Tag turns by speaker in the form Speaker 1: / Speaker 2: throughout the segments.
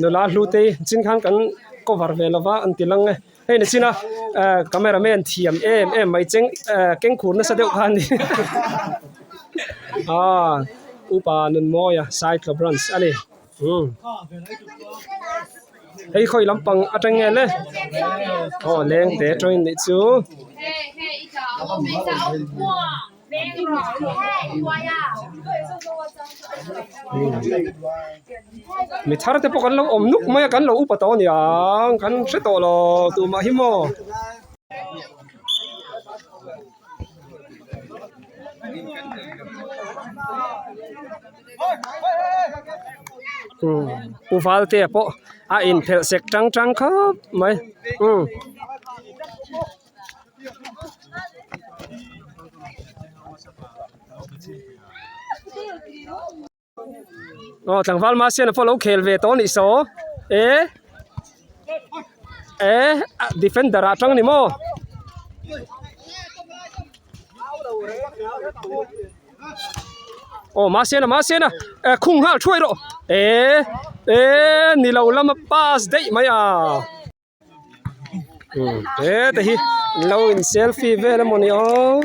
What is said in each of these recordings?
Speaker 1: Nula hlute chin khan kan cover ve lova an ti lang e hei ni chin a eh camera man thiam em em mai cheng eh keng khur nasa deuh kha a ni aaa upa Nunmawia Saithla branch a ni umm hei khawi lampang atang nge le aw lengte atangin nih chu. Mi thar te pawh kan lo awm nuk mai a kan lo upa tawh a niang kan hre tawh lo tumah hi maw. Pu Valtea pawh a inphelh sek tang tang khawp mai umm. Aw tlangval mahse pawh lo khel ve tawh a nih saw e e defender ah tang a ni maw. Aw mahse na mahse na khung nghal thuai rawh e e ni lo lama pass daih mai a. He te hi lo in selfie vel emaw ni aw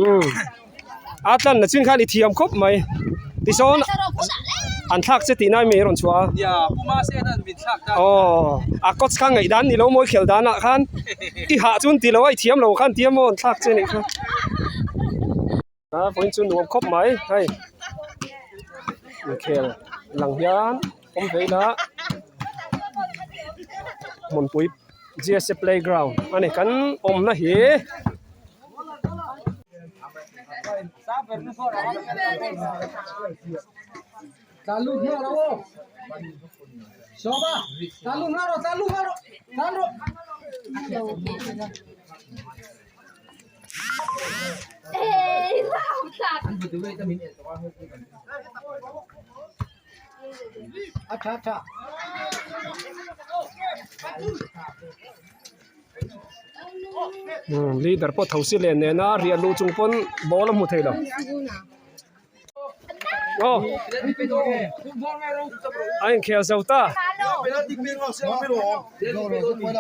Speaker 1: umm a tlan na chin khan i thiam khawp mai tisawn an thlak che tih nai mi a rawn chhuah a aw a coach kha ngaih dan ni lo mawi khel dan ah khan i hah chu an ti lo a i thiam lo khan tia maw an thlak che nih kha. A vawiin chu nuam khawp mai hei inkhel lang hian awm ve ila hmunpui G S A playground a ni kan awmna hi. Leader pawh tho si len nena riah luh chung pawn ball a hmu thei lo. Aw a inkhel zo ta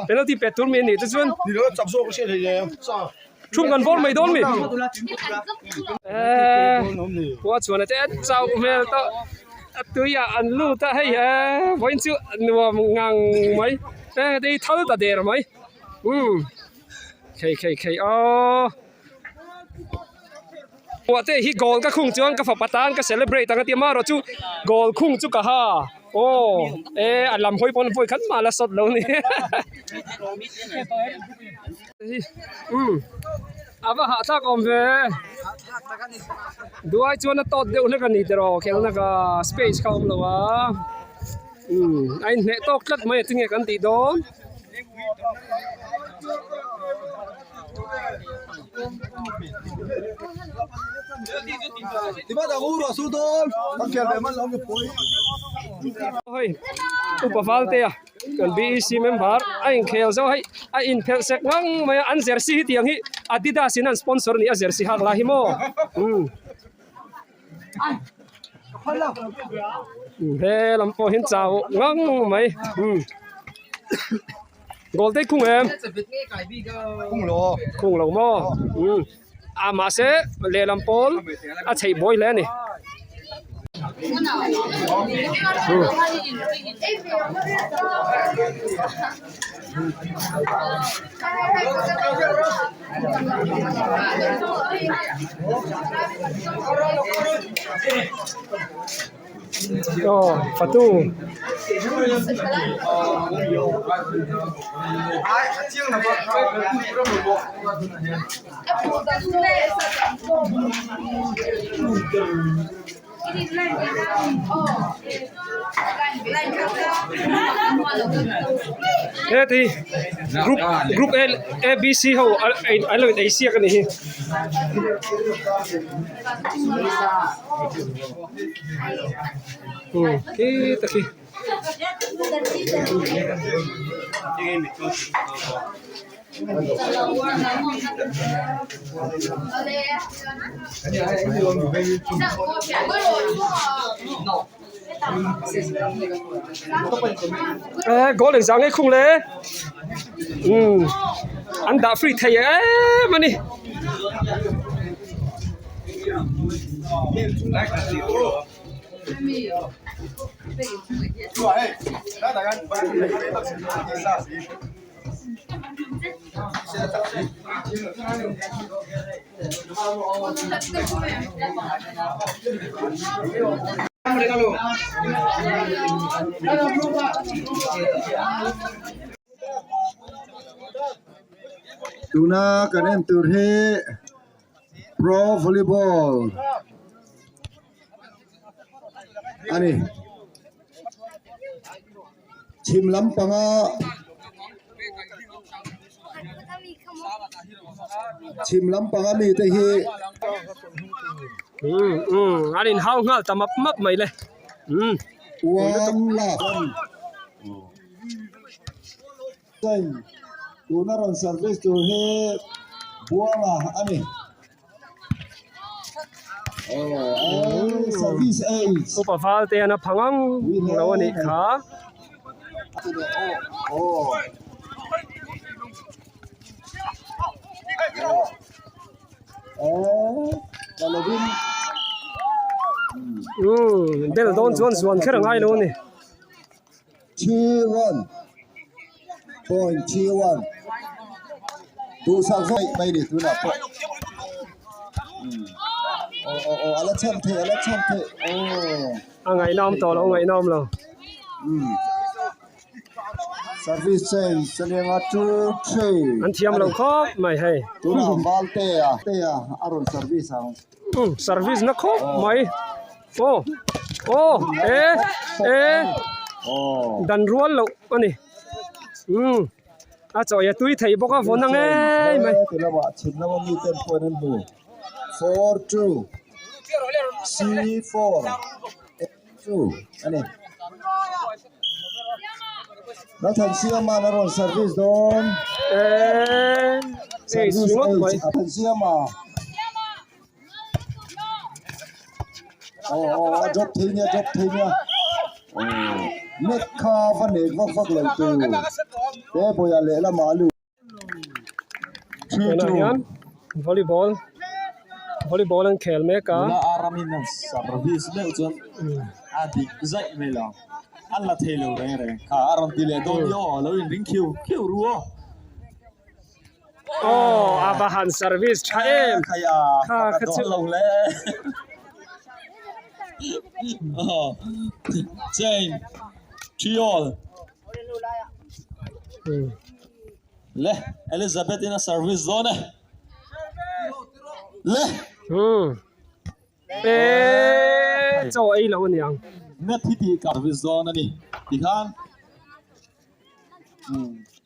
Speaker 1: penalty pet tur mi a nih te chuan thum kan bawr mai dawn mi eee khua chhuan a te chauh hmel tawh a tuiah an lut a hei eee vawiin chu nuam ngang mai hei thal ta der mai umm khei khei khei aww. Puah te hi goal ka khung chuan ka fapa tan ka celebrate ang a ti a marawh chu goal khung chu ka ha aw e a lam hawi pawn vawi khat mah la sawt lo ni umm a va hahthlak awm ve duai chuan a tawt deuh hlek a ni tiraw khelna ka space kha a awm lo a umm a inhneh tawk tlat mai a tinge kan tih dawn. Hei upa Valtea kan BEC member a inkhel zo hei a inphelh sek ngang mai a an jersey hi tiang hi Adidas in an sponsor a ni a jersey hak lai hi maw umm he lam pawh hi an chau ngang mai umm. Goal te khung em?
Speaker 2: Khung lo.
Speaker 1: Khung lo maw? Umm. A mahse lehlam pawl a chheih buai hle a ni. Aw fatu. Heti group group A A B C ho an lo in ei siak a nih hi. Khi ta khi. Eh goal engzah nge khung le umm an dah free thei em a ni.
Speaker 3: Tuna kan en tur hi pro volleyball a ni. Chhim lampanga chhim lampanga mite hi
Speaker 1: umm umm an inhau nghal ta map map mai le umm
Speaker 3: one lakh tuna rawn service tur hi Buanga a ni. Service eight.
Speaker 1: Upa val te an a phang ang lo a nih kha. Umm bel dawn chuan zuan kher a ngai lo a ni.
Speaker 3: 3-1 point 3-1 duhsak vaih mai ni tunah pawh aw aw aw ala chhan theih ala chhan theih aw
Speaker 1: a ngaihnawm tawh lo ngaihnawm lo
Speaker 3: service change chanianga 2-3
Speaker 1: an thiam lo khawp mai hei
Speaker 3: tunah Valtea tea a rawn service ang
Speaker 1: service na khawp mai Aw aw e e dan rual loh a ni umm a chawi a tui thei bawk a vawn a ngei mai.
Speaker 3: Ti lamah chhim lama mi ten pawhin an hmu 4 2 C 4 2 a ni. Lalthansiama'n a rawn service dawn.
Speaker 1: E ei
Speaker 3: Service
Speaker 1: ngawt mai.
Speaker 3: H Thansiama. Aw aw a drop thei nia drop thei nia aw net kha va nek vak vak lo tur he bawihah lehlamah a lut
Speaker 1: tunah hian volleyball volleyball an khel mek a
Speaker 4: nula aramin an service meuh chuan a dik zaih mai lo an la thei lo reng reng kha a rawn ti leh dawn hi aw lo inring khiu khiu ru aw.
Speaker 1: Aw a va han service tha em kha kha chu
Speaker 4: lo le chain thiol le Elizabeth in a service dawn e le
Speaker 1: e chaw ei lo aniang
Speaker 4: net hi tih service dawn ani tikhan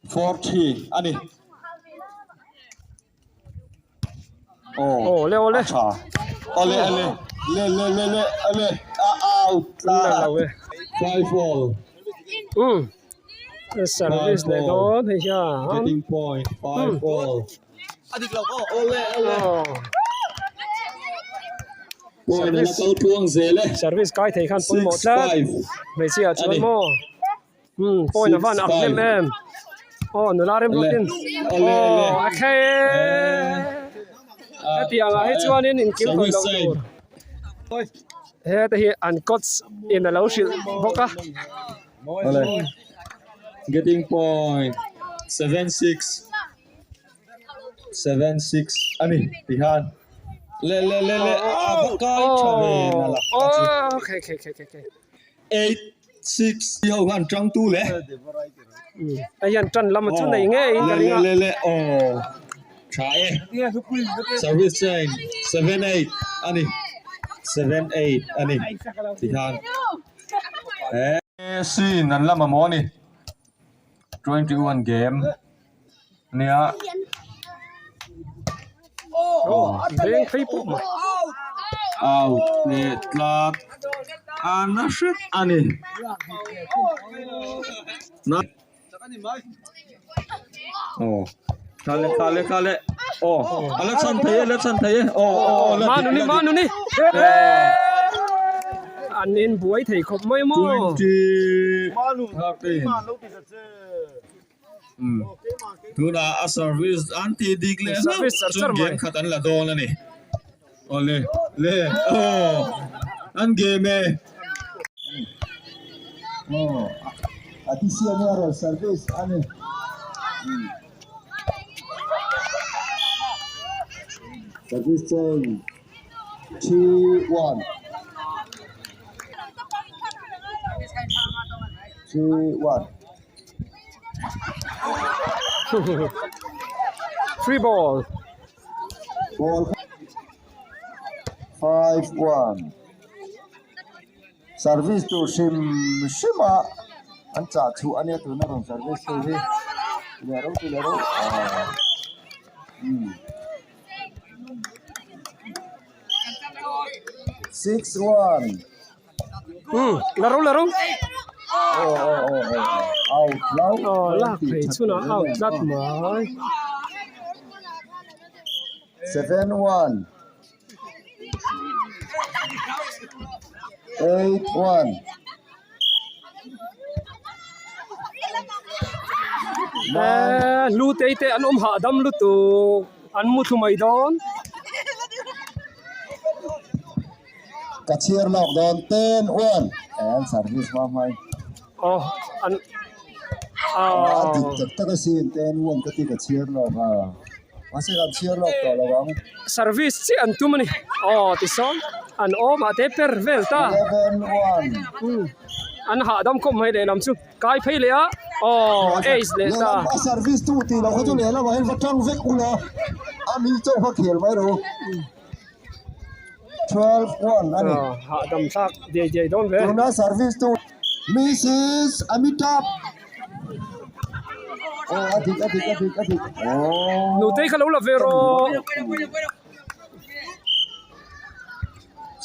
Speaker 4: 4-3 a ni.
Speaker 1: Aw le aw le.
Speaker 4: Tha. Ole ale. Le le le le ale. A out
Speaker 1: la. Lo e.
Speaker 4: 5 all.
Speaker 1: Um. Service le dawn hei hian.
Speaker 4: Getting point 5 all. Adik lo aw ole ole. Point la kal tluang zel e.
Speaker 1: Service kai thei khan pawimawh tlat. Hmeichhia chuan maw. Umm point a van ak hnem em aw nula rem ruatin aw a khei hetiang ah hi chuanin inkil tawih loh tur heta hi an coach in a lo hrilh bawk a.
Speaker 4: Getting point 7-6 7-6 a ni ti khan le le le le a va kai tha ve na la
Speaker 1: aw khei khei khei khei
Speaker 4: 8 6 ho khan tang tu le
Speaker 1: hei hian tan lam chu nei ngei in ka ring a
Speaker 4: le le aw tha e service chain 7 8 ani 7 8 ani ti khan e sin an lama maw ni 21 game nia
Speaker 1: veng phei pawh mai
Speaker 4: out leh tlat a na hret a ni aw kha le kha le kha le aw a la chhan thei e la chhan thei e aw aw
Speaker 1: manuni manuni an in buai thei khawp mai maw.
Speaker 4: 20 13 Tunah a service an ti dik leh hlauh chuan game khat an la dawn a ni. Awle le aw an game e.
Speaker 3: Aw a ti siam e a rawn service a ni. Service change 3-1 3-1
Speaker 1: Free ball.
Speaker 3: Ball 5-1 Service tur hrim hrim a an chah chhuah a nia tuna rawn service tu hi leh ro leh ro ah umm 6-1
Speaker 1: Umm la ro la ro.
Speaker 3: Aw aw aw aw out lo.
Speaker 1: Aw lak phei chhunah out tlat mai.
Speaker 3: 7-1 8-1
Speaker 1: Eee hlutei te an awm hahdam lutuk an mu thlu mai dawn.
Speaker 3: Ka chhiar lawk dawn 10-1 an service hma hmai.
Speaker 1: Aw an
Speaker 3: A dik tak tak asin 10-1 ka ti ka chhiar lawk a. Mahse kan chhiar lawk tawh lo ang.
Speaker 1: Service chiah an tum a ni. Aw tisawn an awm ah te per vel ta.
Speaker 3: 11-1.
Speaker 1: Umm an hahdam khawp mai lehlam chu kai phei leh a aw ace leh ta.
Speaker 3: Lehlam a service tu tih loh kha chu lehlam ah hian va tang vek ula a mi chauh kha khel mai rawh u. 12-1 a ni.
Speaker 1: Aw hahdam thlak diai diai dawn ve.
Speaker 3: Tuna service tu Mrs Amitabh. Aw a dik a dik a dik a dik. Aw.
Speaker 1: Nutei kha lo la ve rawh.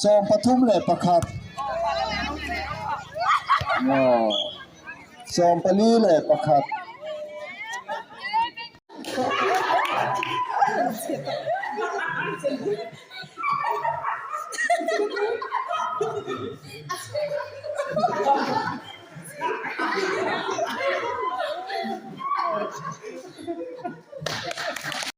Speaker 3: 31. Aw. 41.